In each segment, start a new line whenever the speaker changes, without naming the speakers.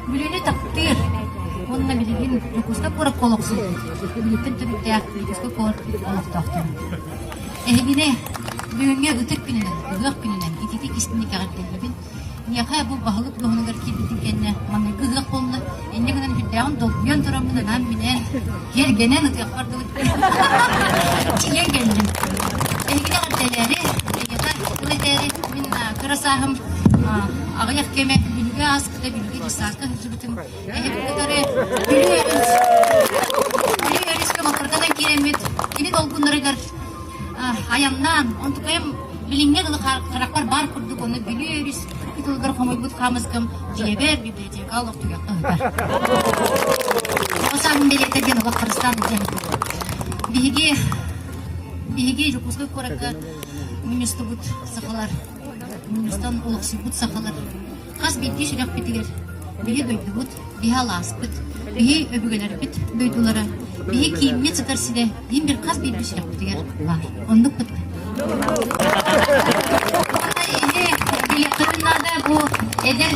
Бүлүүнү таптыыр уонна билигин Дьокуускай куоракка олохсуйбут, Бүлүүттэн төрүттээх Дьокуускай куорат олохтоохторо. Эһигини бүгүҥҥү ытык күнүнэн, ыһыах күнүнэн ититик истиҥник эҕэрдэлиибин. Миэхэ бу баһылык дуоһунугар киирбитин кэннэ маҥнайгы ыһыах буолла. Инньэ гынан сүрдээҕин долгуйан тураммын анаан-минээн киэргэнэн ытыахпар дылы тиийэн кэллим. Эһигини эҕэрдэлээри, эйиэхэ тыл этээри мин кыра сааһым аҕыйах кэмэ Бүлүүгэ ааспыта, Бүлүүгэ десантка сылдьыбытым. Эһэбин кытары Бүлүү өрүс Бүлүү өрүскэ моторканан киирэммит кини долгуннарыгар айаннаан, онтукайым билиҥҥэ дылы харахпар баар курдук ону Бүлүү өрүс кытылыгар хомуйбут хаамыскам дьиэбэр библиотека олох түгэххэ ыһытар. Оҕо сааһым бэлиэтэ диэн олох харыстаан илдьэн Биһиги биһиги Дьокуускай куоракка мунньустубут сахалар, мунньустан олохсуйбут сахалар Хас биирдии сүрэхпитигэр биһи дойдубут, биһи алааспыт, биһи өбүгэлэрбит дойдулара, биһи кииммит сытар сирэ иһин бир хас биирдии сүрэхпитигэр баар. Оннукпут. Билиэххитин наада бу эдэр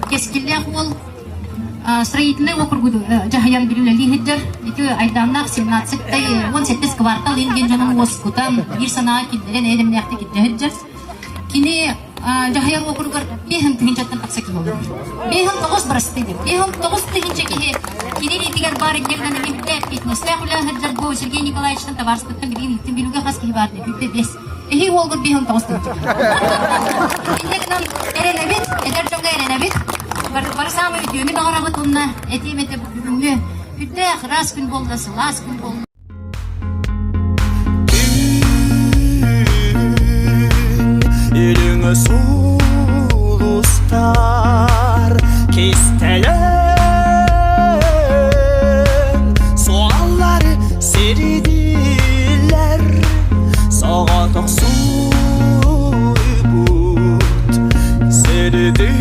кэскиллээх уол строительнай округу дьаһайан үлэлии сылдьар. Ити айдааннаах 17 17 квартал иһин дьонун уоскутан, биир санаа киллэрэн эйэ-дэмнээхтик илдьэ сылдьар. Кини дьаһайар уокуругар биэһин тыһыынчаттан тахса киһи олорор. Биэһин тоҕус бырастыы диэн. Биэһин тоҕус тыһыынча киһи кини илиитигэр баар инньэ эмиэ фитнестээх үлэ сылдьар бу Сергей Николаевичтан табаарыспыттан билигин иттин билүүгэ хас киһи баар диэн биэс. Эһи уолгут биэһин тоҕус тыһыынча. Инньэ гынан эрэнэбит, эдэр дьоҥҥо эрэнэбит. Бары саамай үтүөнү баҕарабыт уонна этиим этэ бүгүҥҥү күннээх ыраас күн буолла, сылаас күн буолла.
Илиҥ сулустар кистэлэҥ суоллары сирдииллэр соҕотох сууйбут сирдииллэр.